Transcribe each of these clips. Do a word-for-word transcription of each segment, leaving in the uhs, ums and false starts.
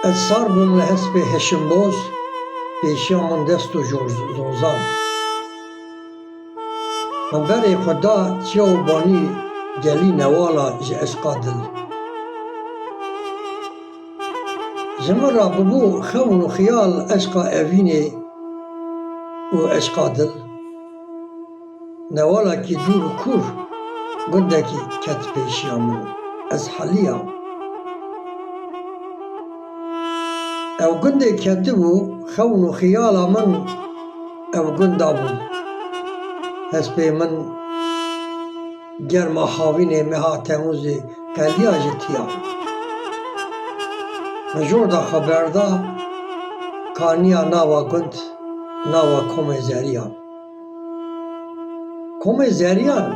Ez sar bûm li hespê hişimboz, pêşiya min dest û jor zozan. Min berê xwe da çiya û banî gelî newala ji eşqa dil. Ji min re bibû xewn û xiyal eşqa evînê û eşqa dil. Newalekî dûr û kûr gundekî ket pêşiya min. Ez heliyam. Ew gundê ketibû xewn û xiyala min ew gunda bû. Hespê min germa havînê meha Temûzê qeliya ji tiya. Min jor da xwe berda, kaniya nava gund, nava Komê Zeriyan. Komê Zeriyan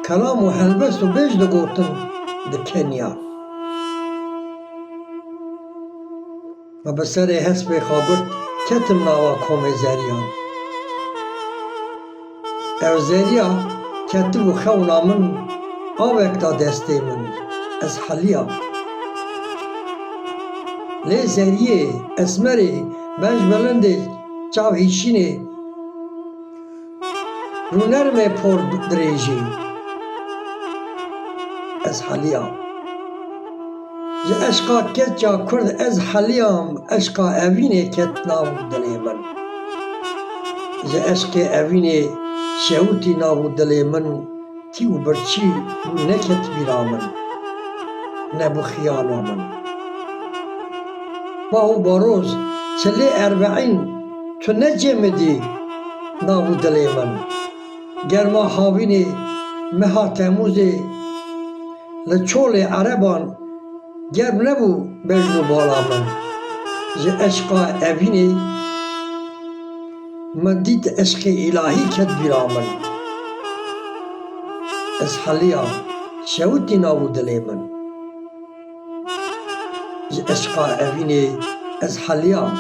kelam û helbest û bêj digotin di keniya. Me bi serê hespê xwe girt, ketim nava Komê Zeriyan. Ew zeriya ketibû xewna min, avek da destê min, ez heliyam. Lê zeriyê, esmerê, benj bilindê, çav hîşînê, rûnermê por dirêjî, ez heliyam. Ji eşqa keça kurd ez heliyam, eşqa evînê ket nav û dilê min. Ji eşqê evînê şewitî nav û dilê min, tî û birçî neket bîra min, nebû xiyala min. Bah û baroz, çilê erbeîn, tu necêmidî nav û dilê min. Germa havînê meha Temûzê li çolê ereban germ nebû bejn û bala min. Ji eşqa evînê min dît eşqê îlahî ket bîra min. Ez heliyam, şewitî nav û dilê min. Ji eşqa evînê ez heliyam,